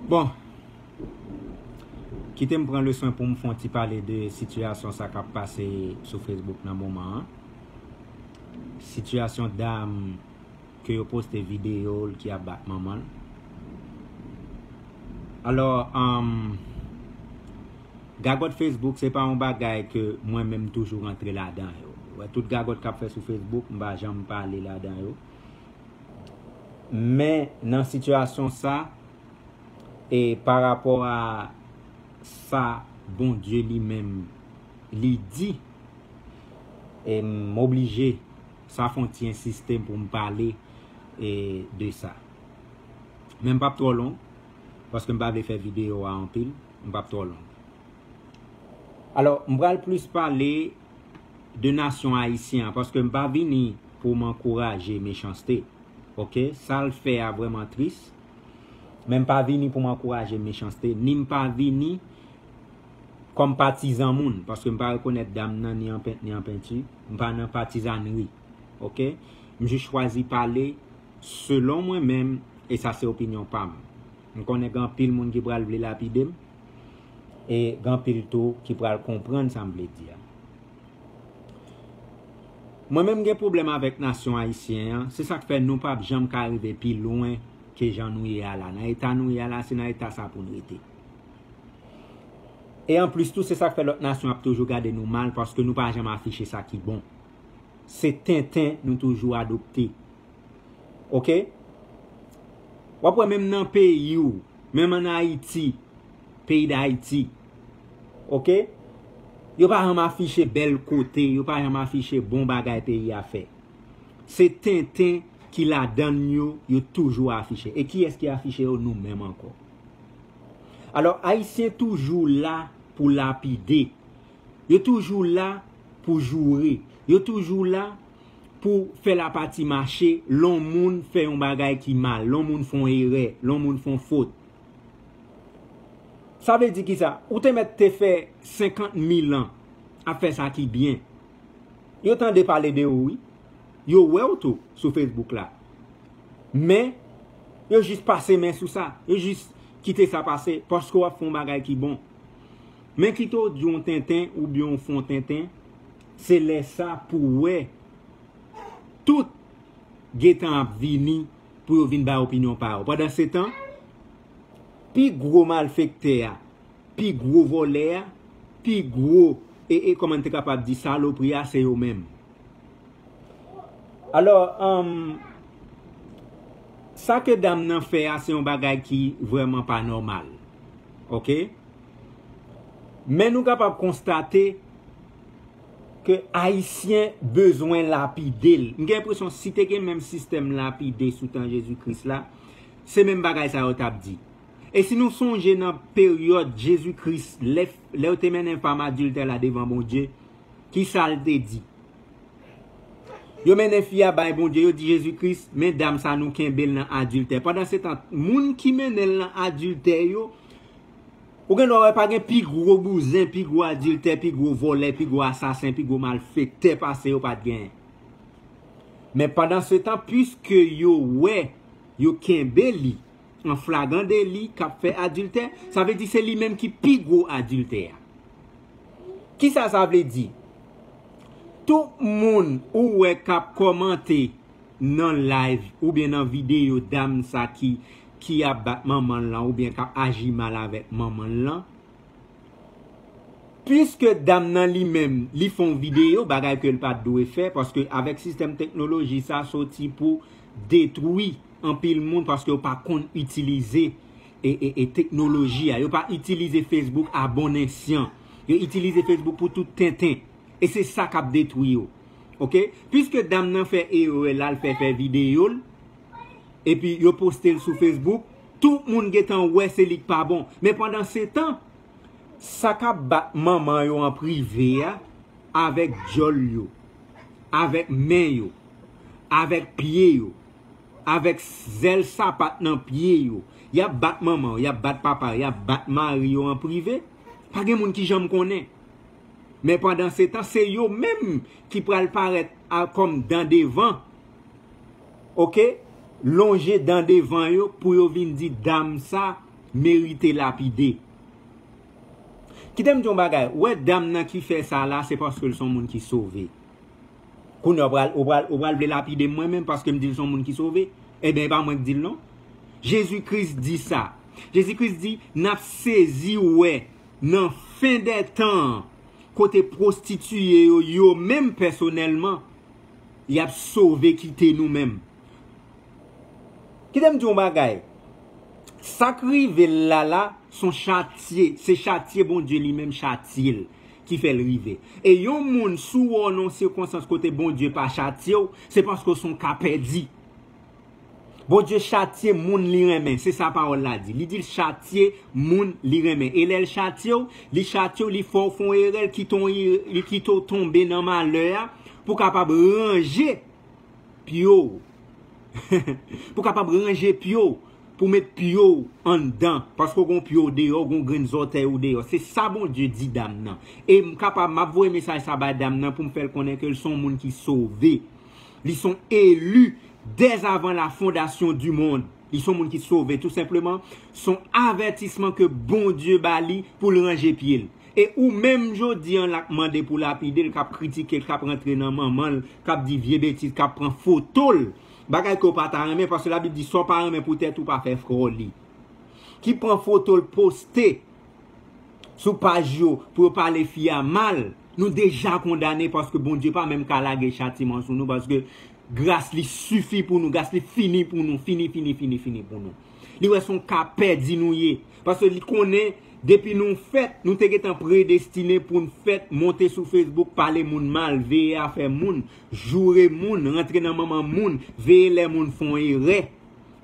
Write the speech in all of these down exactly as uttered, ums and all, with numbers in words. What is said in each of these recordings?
Bon, kite m pran le swen pou m fè yon ti pale de sitiyasyon sa k ap pase sou Facebook nan moman an. Sitiyasyon dam ke yo poste videyo l ki ap bat manman l. Alò, um, gagòt Facebook se pa yon bagay ke mwen menm toujou rantre ladan yo. Wè, tout gagòt k ap fè sou Facebook, m pa janm pale ladan yo. Men nan sitiyasyon sa, e pa rapò a sa Bondye li menm li di, e m oblije, sa fè yon ti ensiste pou m pale e de sa. Men m p ap twò long, paske m pa vle fè videyo a anpil, m p ap twò long. Alò, m pral plis pale de nasyon ayisyen an, paske m pa vini pou m ankouraje mechanste. Oke, sa l fè a vrèman tris, men m pa vini pou m ankouraje mechanste, ni m pa vini kòm patizan moun, paske m pa rekonèt dam nan ni an pent ni an penti, m pa nan patizanri. Oke, m jis chwazi pale selon mwen menm, e sa se opinyon pa m. M konnen gen anpil moun ki pral vle lapide m, e gen anpil tou ki pral konprann sa m vle di a. Mwen menm gen pwoblèm avèk nasyon ayisyen an, se sa k fè nou p ap janm ka rive pi lwen ke jan nou ye a la. Nan eta nou ye a la, se nan eta sa pou n rete. E anplis tou, se sa k fè lòt nasyon ap toujou gade nou mal, paske nou pa janm afiche sa ki bon. Se tenten nou toujou adopte. Oke? W ap wè menm nan peyi w, menm ann Ayiti, peyi Dayiti. Oke? Yo pa janm afiche bèl kote, yo pa janm afiche bon bagay peyi a fè. Se tenten ki ladan yo, yo toujou afiche. E kiyès ki afiche yo? Nou menm ankò. Alò, Ayisyen toujou la pou lapide. Yo toujou la pou joure. Yo toujou la pou fè lapati mache lè yon moun fè yon bagay ki mal, lè yon moun fè yon erè, lè yon moun fè yon fot. Sa vle di kisa? Ou te mèt te fè senkant mil an ap fè sa ki byen. Yo tande pale de ou, wi. Yo wè w tou sou Facebook la. Men, yo jis pase men sou sa. Yo jis kite sa pase paske w ap fè yon bagay ki bon. Men kite w di yon tenten oubyen w fè yon tenten, se lè sa pou w wè tout gentan ap vini pou yo vin bay opinyon pa yo. Pandansetan, pi gwo malfektè a, pi gwo vòlè a, pi gwo, e, e kòman n te kapab di, salopri a, se yo menm. Alò, um, sa ke dam nan fè a, se yon bagay ki vrèman pa nòmal. Oke? Men nou kapab konstate ke Ayisyen bezwen lapide l. M gen enpresyon si te gen menm sistèm lapide sou tan Jezi Kris la, se menm bagay sa yo t ap di. E si nou sonje nan peryòd Jezi Kris, lè, lè yo te mennen fanm adiltè la devan Bondye, ki sa l te di? Yo mennen fi a bay Bondye, yo di Jezi Kris, men dam sa nou kenbe l nan adiltè. Pandansetan, moun ki mennen l nan adiltè yo, ou gen dwa wè pa gen pi gwo bouzen, pi gwo adiltè, pi gwo vòlè, pi gwo asasen, pi gwo malfektè pase yo pa t genyen. Men pandansetan, piske yo wè, yo kenbe li an flagran deli k ap fè adiltè, sa vle di se li menm ki pi gwo adiltè a. Kisa sa vle di? Tout moun ou wè k ap kòmante nan live oubyen nan videyo dam sa ki, ki ap bat manman l lan oubyen k ap aji mal avèk manman l lan, piske dam nan li menm, li fè yon videyo, bagay ke l pa t dwe fè, paske avèk sistèm teknoloji sa soti pou detwi anpil moun, paske yo pa konn itilize e, e, e teknoloji a. Yo pa itilize Facebook a bon esyan. Yo itilize Facebook pou tout tenten. E se sa k ap detwi yo. Oke? Piske dam nan fè erè l, al fè, fè videyo l, epi yo poste l sou Facebook, tout moun gentan wè se li k pa bon. Men pandansetan, sa k ap bat manman yo an prive a, avèk djòl yo, avèk men yo, avèk pye yo, avèk zèl sapat nan pye yo, y ap bat manman yo, y ap bat papa yo, y ap bat mari yo an prive, pa gen moun ki janm konnen. Men pandansetan, se yo menm ki pral parèt a, kòm dan devan, oke, lonje dan devan yo pou yo vin di dam sa, merite lapide. Kite m di yon bagay, ou wè dam nan ki fè sa la, se paske l se yon moun ki sove. Kounye a, ou pral, ou pral, ou pral vle lapide m mwen menm paske m di l se yon moun ki sove? Ebyen, e pa mwen k di l non. Jezi Kris di sa. Jezi Kris di, n ap sezi wè nan fen dè tan an, kote pwostitiye yo, yo menm pèsonèlman, y ap sove kite nou menm. Kite m di yon bagay. Sa k rive l la la, se yon chatye, se chatye Bondye li menm chatye l ki fè l rive. E yon moun, si w wè w nan yon sikonstans kote Bondye pa chatye w, se paske w se yon ka pèdi. Bondye chatye moun li renmen, se sa pawòl la di. Li di l chatye moun li renmen. E lè l chatye w, li chatye w, li fè w fè yon erè, l kite w, li kite w tonbe nan malè a, pou w kapab ranje pye w. Pou w kapab ranje pye w, pou w met pye w anndan, paske w gen pye w deyò, w gen grenn zòtèy ou deyò. Se sa Bondye di dam nan. E m kapab, m ap voye mesaj sa bay dam nan pou m fè l konnen ke l se yon moun ki sove. Li se yon eli dèzavan la fondasyon di mond. Li se yon moun ki sove, tou senpleman. Se yon avètisman ke Bondye ba li pou l ranje pye l. E ou menm jodi an, l ap mande pou lapide l, k ap kritike l, k ap rantre nan manman l, k ap di vye betiz, k ap pran foto l. Bagay ke w pa ta renmen, paske Labib di, sa w pa renmen pou tèt ou, pa fè frè w li. Ki pran foto l, poste sou paj yo pou yo pale fi a mal, nou deja kondane, paske Bondye pa menm ka lage chatiman sou nou, paske gras li sifi pou nou, gras li fini pou nou, fini, fini, fini, fini pou nou. Li wè se yon ka pèdi nou ye, paske li konnen depi nou fèt, nou te gentan predestine pou n fèt, monte sou Facebook, pale moun mal, veye afè moun, joure moun, rantre nan manman moun, veye lè moun fè yon erè.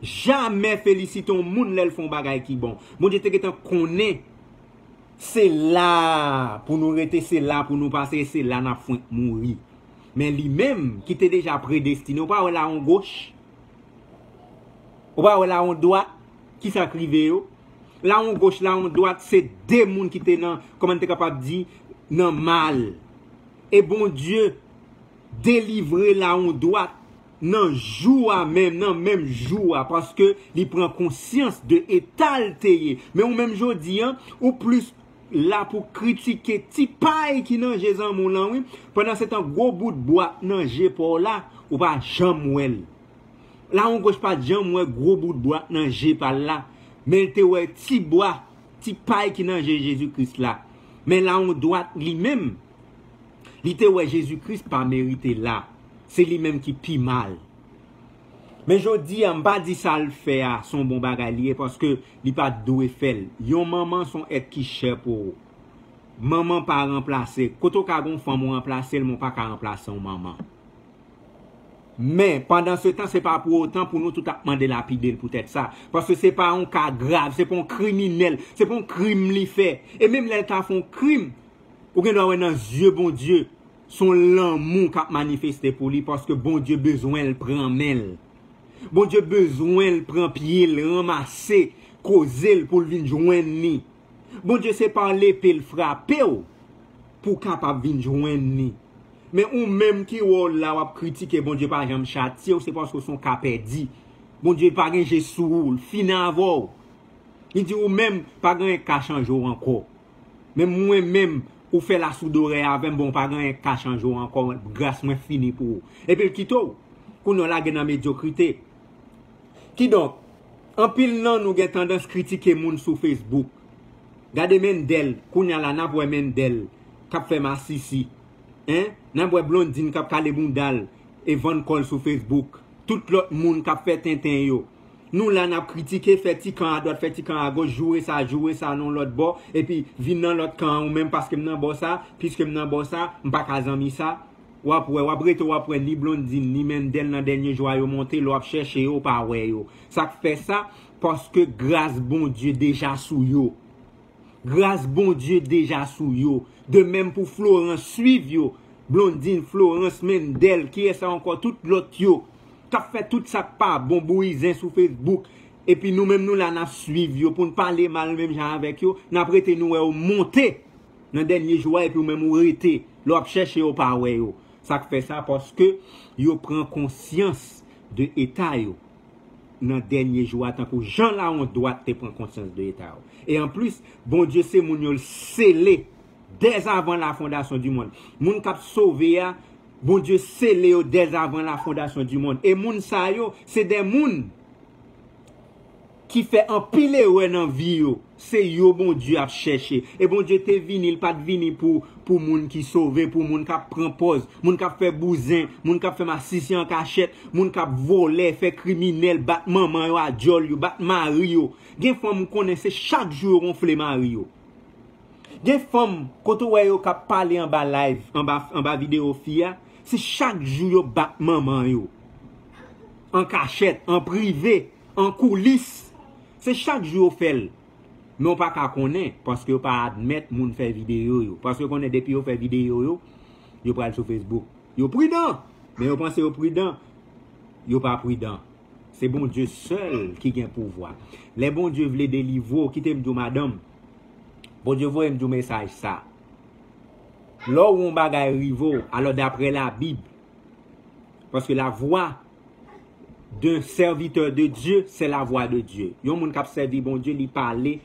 Jamè felisite yon moun lè l fè yon bagay ki bon. Bondye te gentan konnen se la pou nou rete, se la pou nou pase, e se la n ap fwenk mouri. Men li menm ki te deja predestine, ou pa wè lawon goch? Ou pa wè lawon dwat? Kisa k rive yo? Lawon goch, lawon dwat, se de moun ki te nan, kòman n te kapab di, nan mal. E Bondye delivre lawon dwat nan jou a menm, nan menm jou a, paske li pran konsyans de eta l te ye. Men ou menm jodi an, ou plis la pou kritike ti pay ki nan je zanmi w lan, wi. Pandan se tan gwo bout bwa nan je pa w la, ou pa janm wè l. Lawon goch pa t janm wè gwo bout bwa nan je pa l la, men l te wè ti bwa, ti pay ki nan je Jezi Kris la. Men lawon dwat li menm, li te wè Jezi Kris pa merite la. Se li menm ki pi mal. Men jodi a, m pa di sa l fè a se yon bon bagay li ye, paske li pa t dwe fè l. Yon manman se yon èt ki chè pou ou. Manman pa ranplase. Kote w ka gen yon fanm ou ranplase l, men w pa ka ranplase yon manman. Men, pandan se tan, se pa pou otan pou nou tout ap mande lapide l poutèt sa. Paske se pa yon ka grav, se pa yon kriminèl, se pa yon krim li fè. E menm lè l ta fè yon krim, ou gen dwa wè nan zye Bondye, se yon lanmou k ap manifeste pou li, paske Bondye bezwen l pran men l. Bondye bezwen l pran pye l, ranmase koze l pou l vin jwenn li. Bondye se pa lepe l frape w pou w kapab vin jwenn li. Men ou menm ki wè w la w ap kritike Bondye pa janm chatye w, se paske w se yon ka pèdi. Bondye pa gen je sou ou, l fini avè w. Li di ou menm pa gen anyen k ka chanje w ankò. Men mwen menm, ou fè lasoudorèy avè m, bon, pa gen anyen k ka chanje w ankò, gras mwen fini pou ou. Epi l kite w. Kounye a w lage nan medyokrite. Kidonk, anpil nan nou gen tandans kritike moun sou Facebook. Gade Mendel, kounye a la n ap wè Mendel k ap fè masisi. Hein? N ap wè Blondine k ap kale bounda l e vann kò l sou Facebook. Tout lòt moun k ap fè tenten yo. Nou la n ap kritike, fè ti kan adwat, fè ti kan agoch, joure sa, joure sa nan yon lòt bò, epi vin nan lòt kan an ou menm paske m nan bò sa, piske m nan bò sa, m pa ka zanmi sa. W ap wè, w ap rete, w ap wè ni Blondine, ni Mendel nan dènye jou a yo monte, lè w ap chèche yo, w pa wè yo. Sa k fè sa? Paske gras Bondye deja sou yo. Gras Bondye deja sou yo. De menm pou Florence, swiv yo. Blondine, Florence, Mendel, kiyès sa ankò, tout lòt yo. K ap fè tout sa k pa bon, bouyi zen sou Facebook. Epi nou menm nou la n ap swiv yo pou n pale mal menm jan avèk yo. N ap rete nou wè yo monte nan dènye jou a epi ou menm ou rete. Lè w ap chèche yo, w pa wè yo. Sa k fè sa? Paske yo pran konsyans de eta yo. nan dènye jou a, tankou jan Lawon dwat te pran konsyans de eta yo. E anplis, Bondye se moun yo l sele dèzavan lafondasyon di monn. Moun k ap sove a, Bondye sele yo dèzavan lafondasyon di monn. E moun sa yo, se de moun ki fè anpil erè nan vi yo. Se yo Bondye ap chèche. E Bondye te vini, l pa t vini pou, pou moun ki sove, pou moun k ap pran pòz, moun k ap fè bouzen, moun k ap fè masisi an kachèt, moun k ap vòlè, fè kriminèl, bat manman yo a dyòl yo, bat mari yo. Gen fanm m konnen se chak jou yo wonfle mari yo. Gen fanm, kote w wè yo k ap pale anba live, anba, anba videyo fi a, se chak jou yo bat manman yo. An kachèt, an prive, an koulis. Se chak jou yo fè l. Men w pa ka konnen, paske yo pa admèt moun fè videyo yo. Paske yo konnen depi yo fè videyo yo, yo pral sou Facebook. Yo pridan, men yo panse yo pridan. Yo pa pridan. Se Bondye sèl ki gen pouvwa. Lè Bondye vle delivre w, kite m di w, madanm, Bondye voye m di w mesaj sa. Lè w wè yon bagay rive w, alò daprè Labib, paske la vwa d'un serviteur de Dieu, c'est la voix de Dieu. Yon moun k ap sèvi Bondye, li pale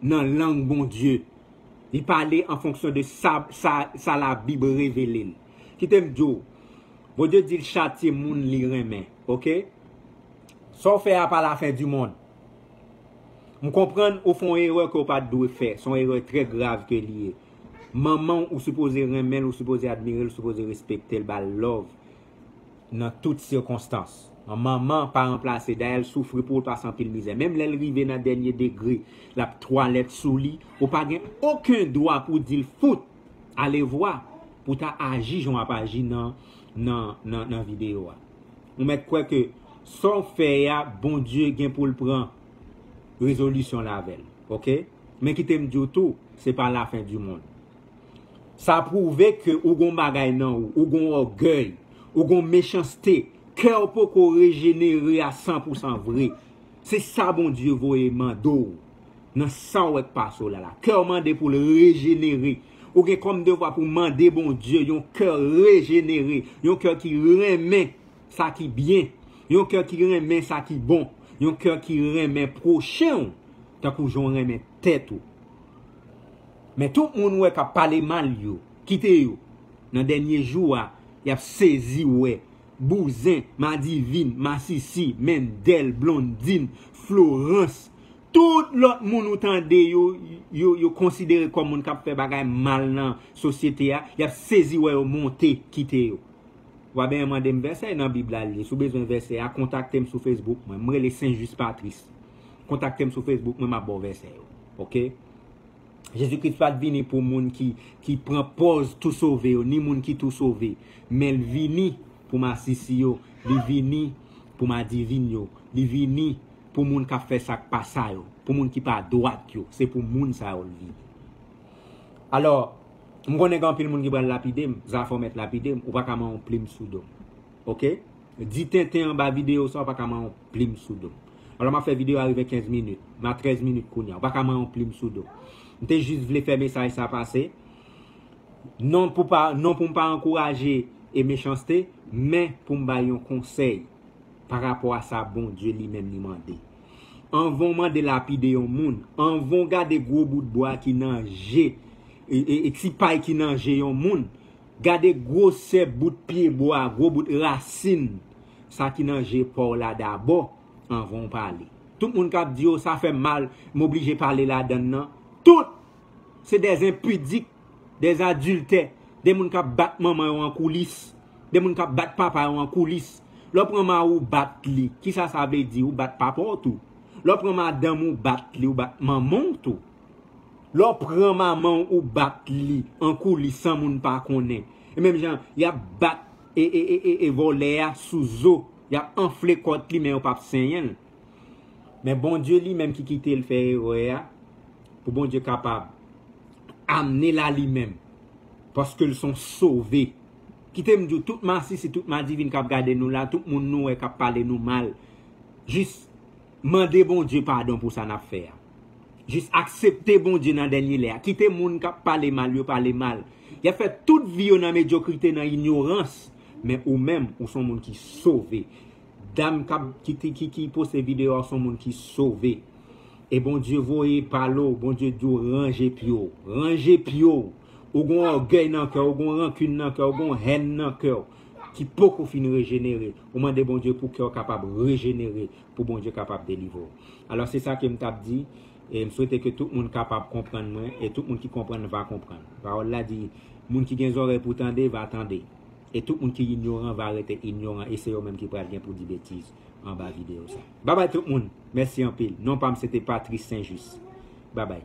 nan lang Bondye. Li pale an fonksyon de sa, sa, sa Labib revele l. Kite m di w, Bondye di l chatye moun li renmen, oke? Sa w fè a pa lafen di monn. M konprann ou fè yon erè ke w pa t dwe fè. Se yon erè trè grav ke li ye. Manman w, ou sipoze renmen l, ou sipoze admire l, ou sipoze respekte l, ba l love nan tout sikonstans. Yon manman pa ranplase, dayè l soufri pou w, l pase anpil mizè. Menm lè l rive nan dènye degre, l ap twalèt sou li, ou pa gen okenn dwa pou w di l fout, alevwa, pou w ta aji jan w ap aji nan, nan, nan, nan videyo a. Ou mèt kwè ke sa w fè a, Bondye gen pou l pran rezolisyon l avè l. Oke? Men kite m di w tou, se pa lafen di monn. Sa pwouve ke ou gon bagay nan ou, ou gon ògèy, ou gon mechanste, kè w poko rejenere a san pou san vre. Se sa Bondye voye mande w nan sa w wè k pase w la la. Kè w mande pou l rejenere. Ou gen kòm devwa pou mande Bondye yon kè rejenere, yon kè ki renmen sa ki byen, yon kè ki renmen sa ki bon, yon kè ki renmen pwochen w tankou jan w renmen tèt ou. Men tout moun ou wè k ap pale mal yo, kite yo. Nan dènye jou a, y ap sezi wè bouzen, madivin, masisi, mendèl, blondin, Florans, tout lòt moun ou tande yo, yo, yo konsidere kòm moun k ap fè bagay mal nan sosyete a, y ap sezi wè yo monte, kite yo. Ou pa bezwen mande m vèsè, nan Bib la l ye. Si w bezwen vèsè a, kontakte m sou Facebook mwen. M rele Sen Jis Patris. Kontakte m sou Facebook mwen, m ap ba w vèsè yo. Oke? Jezi Kris pa t vini pou moun ki, ki pran pòz tou sove yo, ni moun ki tou sove. Men l vini pou masisi yo, li vini pou madivin yo, li vini pou moun k ap fè sa k pa sa yo, pou moun ki pa dwat yo. Se pou moun sa yo l vini. Alò, m konnen gen anpil moun ki pral lapide m, zafè w mèt lapide m, ou pa ka manyen yon plim sou do m. Oke? Di tenten anba videyo sa, ou pa ka manyen yon plim sou do m. Alò, m ap fè videyo a rive kenz minit. M a trèz minit kounye a. Ou pa ka manyen yon plim sou do m. M te jis vle fè mesaj sa pase. Non pou pa, non pou m pa ankouraje e mechanste, men pou m bay yon konsèy pa rapò a sa Bondye li menm li mande. Anvan w mande lapide yon moun, anvan w gade gwo bout bwa ki nan je, e, e, e ti pay ki nan je yon moun, gade gwosè bout pyebwa, gwo bout rasin, sa ki nan je pa w la dabò, anvan w pale. Tout moun k ap di, "O, sa fè m mal, m oblije pale ladann nan." Tout se dèzenpidik, dèzadiltè, de moun k ap bat manman yo an koulis, de moun k ap bat papa yo an koulis. Lè w pran mari w bat li, kisa sa vle di? Ou bat papa w tou. Lè w pran madanm ou bat li, ou bat manman w tou. Lè w pran manman w, ou bat li an koulis san moun pa konnen. E menm jan, y ap bat e, e, e, e, e vòlè a sou zo. Y ap anfle kòt li, men yo p ap senyen l. Men Bondye li menm ki kite l fè erè a, pou Bondye kapab amne l a li menm, paske l se yon sove. Kite m di w, tout masisi, tout madivin k ap gade nou la, tout moun nou wè k ap pale nou mal, jis mande Bondye padon pou sa n ap fè a. Jis aksepte Bondye nan dènye lè a. Kite moun k ap pale mal yo pale mal. Y ap fè tout vi yo nan medyokrite, nan inyorans. Men ou menm, ou se yon moun ki sove. Dam k ap, ki, ki, ki, ki poste videyo a, se yon moun ki sove. E Bondye voye pale w, Bondye di w ranje pye w. Ranje pye w. Ou gon ògèy nan kè w, ou gon rankin nan kè w, ou gon hèn nan kè w ki poko fin rejenere. Ou mande Bondye pou kè w kapab rejenere, pou Bondye kapab delivre w. Alò, se sa ke m t ap di. E m swete ke tout moun kapab konprann mwen, e tout moun ki konprann va konprann. Pawòl la di, moun ki gen zòrèy pou tande, va tande. E tout moun ki inyoran va rete inyoran, e se yo menm ki pral gen pou di betiz anba videyo sa. Babay tout moun, mèsi anpil. Non pa m se te Patrice Saint-Just. Babay.